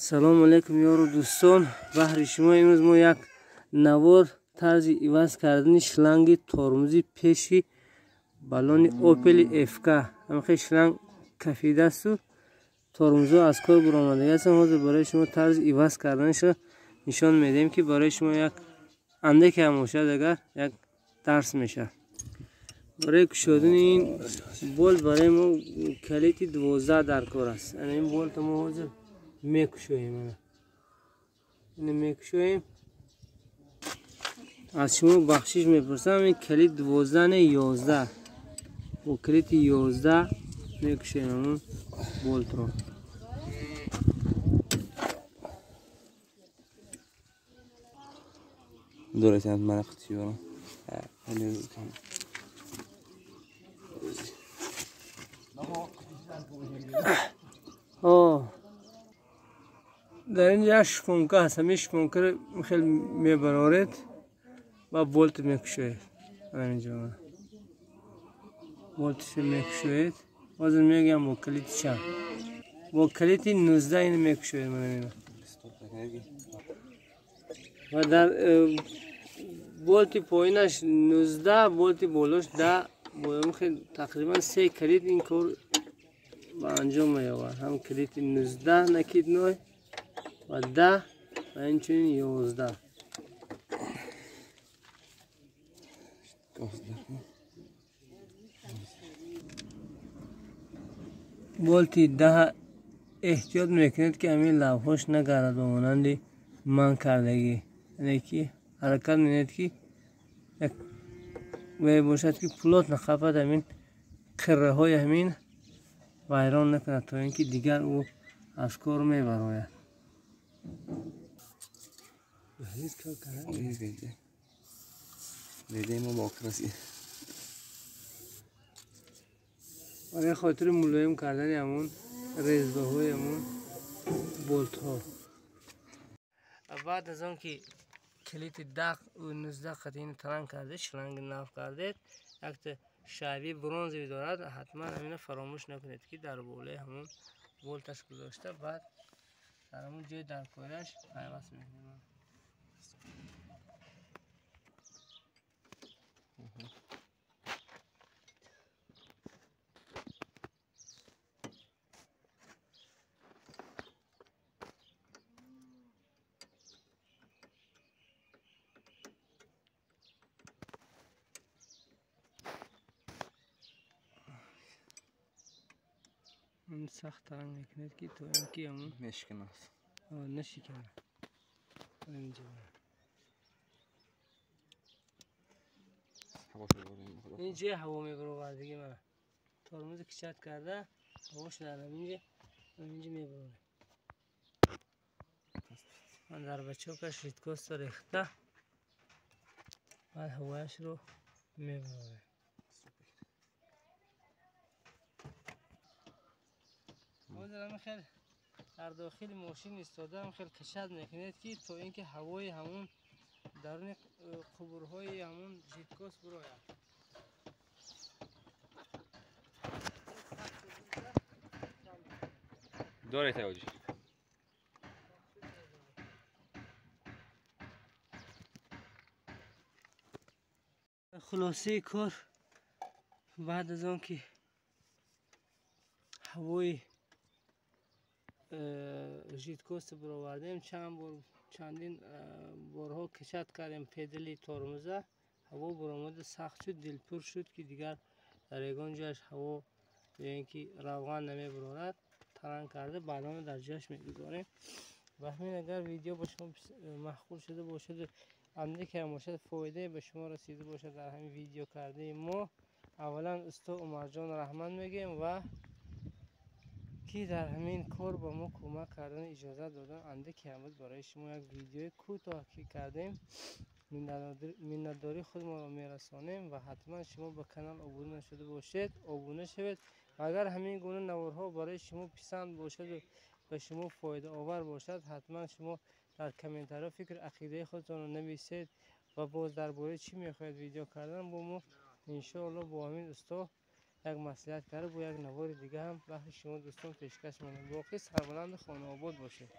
Салом алейкум ёру дӯстон, баҳри шумо имрӯз мо як навор тарзи иваз кардани шланги тормози пеши баллони Opel FK. Ҳамхел шланг кафидасту тормозҳо аз кор баромадагӣ ҳастанд. Ҳозир барои шумо тарзи иваз карданашро нишон медиҳем, ки барои шумо як андаке ҳам бошад, агар як дарс мешавад. Барои кушодани ин болт барои мо калити 12 дар кор аст. Ана ин болтро мо ҳозир мекушоем. Ина мекушоем. Аз шумо бахшиш мепурсам, ин калит 12 не 11. Бо калити 11 мекушоем ҳамон болтро. Доред мана қитиёрам. Дар ин ҷо шпонка ҳаст. Ҳамин шпонкаро хел мебароред ва болт мекушоед. Ҳаминҷо болтшо мекушоед. Ҳозир мегӯям бо калити чанд, бо калити 19 ин мекушоед. Мана ина ва дар болти поинаш 19, болти болош 10. Тақрибан 3 калит ин кор ба анҷом меёбад. Ҳам калити 19 накидной ва 10 ва инчунин 11. Болти 10 эҳтиёт мекунед, ки ҳамин лавҳош нагардад ба монанди ман кардагӣ. Яъне ки ҳаракат менед, ки як вай бошад, ки пулот нақафад, ҳамин қирраҳои ҳамин вайрон накунад, то ин ки дигар ӯ аз кор мебарояд. Барои хотири мулоим кардани ҳамон резбаҳои ҳамон болтҳо. Баъд аз он ки калити 10 19 қатъини таранг кардед, шланги нав кардед, якта шайби бронзовӣ дорад, ҳатман ҳамина фаромӯш накунед, ки дар болои ҳамон болташ гузошта, баъд дар ҳамон ҷои даркорияш пайваст мекунем. Сахт таранг мекунед, ки то ин ки ҳамон мешиканад, нашиканад. Ин ҷои ҳаво мебаровардагӣ мана тормози кичат карда ҳавош дар ҳаминҷо мебарорем. Ман дар бачокаш жидкоста рехта, баъд ҳавояшро мебарорем. Ҳозир ҳамин хел дар дохили мошин истода ҳам хел кашад мекунед, ки то ин ки ҳавои ҳамон даруни қубурҳои ҳамон жидкост бирояд. Доред ҳоҷи. Хулосаи кор, баъд аз он ки ҳавои жидкост баровардем, чандин борҳо кашад кардем педали тормоза, ҳаво баромада сахт шуд, дилпур шуд, ки дигар дар ягон ҷояш ҳаво ё ин ки равған намебарорад. Таранг карда баъдан дар ҷояш мегузорем. Ва ҳамин агар видео ба шумо маъқул шуда бошад, андаке ҳам бошад фоидае ба шумо расида бошад дар ҳамин видео кардаи мо, аввалан устод Умарҷон раҳмат мегӯем ва ки дар ҳамин кор ба мо кӯмак кардан иҷозат додан. Андаке ҳам буд барои шумо як видеои кӯтоҳ ки кардем, миннатдории худмонро мерасонем ва ҳатман шумо ба канал обуна нашуда бошед, обуна шавед. Ва агар ҳамин гуна наворҳо барои шумо писанд бошад ва ба шумо фоидаовар бошад, ҳатман шумо дар комментарҳо фикр ақидаи худтонро нависед ва боз дар бораи чӣ мехоҳед видео кардан бо мо иншоалло бо ҳамин усто як маслиҳат карда, бо як навори дига ҳам баҳри шумо дӯстон пешкаш менамоем. Боқӣ сарбаланду хонаобод бошед.